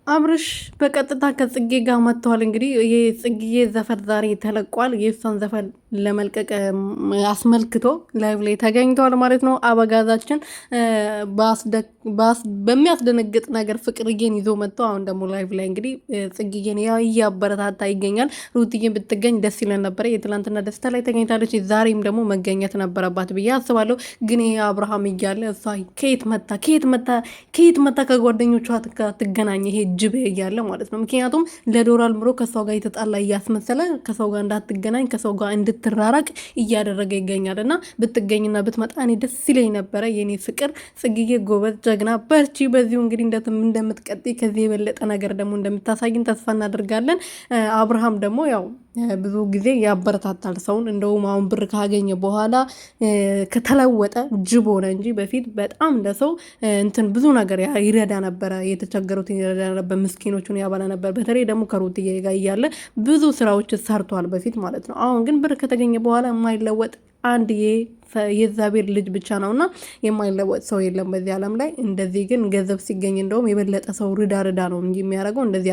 አብርሽ በቀጥታ ከጽጌ ጋር መጥተዋል። እንግዲህ የጽጌ ዘፈን ዛሬ ተለቋል። የእሷን ዘፈን ለመልቀቅ አስመልክቶ live ላይ ተገኝተዋል ማለት ነው። አበጋዛችን በሚያስደነግጥ ነገር ፍቅርዬን ይዞ መጥቶ አሁን ደግሞ live ላይ እንግዲህ ጽጌዬን እያበረታታ ይገኛል። ሩትዬን ብትገኝ ደስ ይለን ነበረ። የትላንትና ደስታ ላይ ተገኝታለች። ዛሬም ደግሞ መገኘት ነበረባት ብዬ አስባለሁ። ግን ይሄ አብርሃም እያለ እሷ ከየት መታ ከየት መታ ከየት መታ ከጓደኞቿ ትገናኝ ይሄ ጅብ እያለ ማለት ነው። ምክንያቱም ለዶራል ምሮ ከሰው ጋር የተጣላ እያስመሰለ ከሰው ጋር እንዳትገናኝ ከሰው ጋር እንድትራራቅ እያደረገ ይገኛል። እና ብትገኝና ብትመጣ እኔ ደስ ይለኝ ነበረ። የኔ ፍቅር ጽግዬ፣ ጎበዝ፣ ጀግና፣ በርቺ። በዚሁ እንግዲህ እንደምትቀጥይ ከዚህ የበለጠ ነገር ደግሞ እንደምታሳይን ተስፋ እናደርጋለን። አብርሃም ደግሞ ያው ብዙ ጊዜ ያበረታታል ሰውን። እንደውም አሁን ብር ካገኘ በኋላ ከተለወጠ ጅብ ሆነ እንጂ በፊት በጣም ለሰው እንትን ብዙ ነገር ይረዳ ነበረ። የተቸገሩትን ይረዳ ነበር፣ ምስኪኖቹን ያበላ ነበር። በተለይ ደግሞ ከሩትዬ ጋር እያለ ብዙ ስራዎች ሰርቷል በፊት ማለት ነው። አሁን ግን ብር ከተገኘ በኋላ የማይለወጥ አንድ የእግዚአብሔር ልጅ ብቻ ነውና የማይለወጥ ሰው የለም በዚህ ዓለም ላይ። እንደዚህ ግን ገንዘብ ሲገኝ እንደውም የበለጠ ሰው ርዳ ርዳ ነው እንጂ የሚያደርገው እንደዚህ።